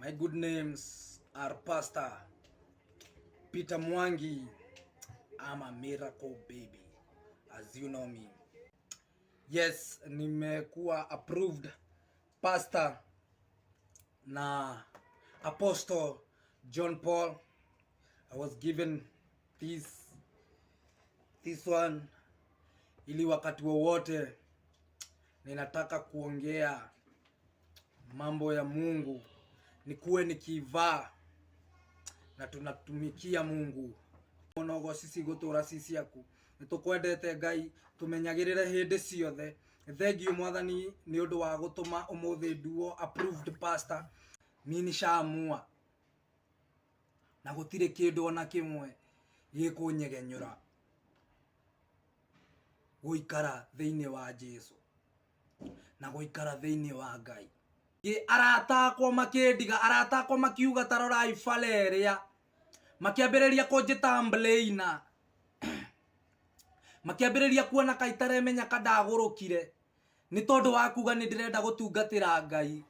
My good names are Pastor Peter Mwangi. I'm a miracle baby as you know me. Yes, nimekuwa approved pastor na Apostle John Paul. I was given this one ili wakati wowote ninataka kuongea mambo ya Mungu nikuwe nikivaa na tunatumikia Mungu onogo cici gũtũra ci ciaku. Nĩtũkwendete Ngai, tũmenyagĩrĩre hĩndĩ ciothe. Thengiũ Mwathani nĩ ũndũ wa gũtũma ũmũthĩ nduo approved pastor. Mi nishaamua na gũtirĩ kĩndũ ona kĩmwe gĩkũnyegenyũra gũikara thĩinĩ wa Jesu na gũikara thĩinĩ wa Ngai. Arata akwa makĩndiga, arata akwa makiuga ta rorai bara ĩrĩa, makĩambĩrĩria kũnjĩta mbleina, makĩambĩrĩria kuona ka itaremenya ka ndagũrũkire nĩ tondũ wa kuga nĩ ndĩrenda gũtungatĩra Ngai.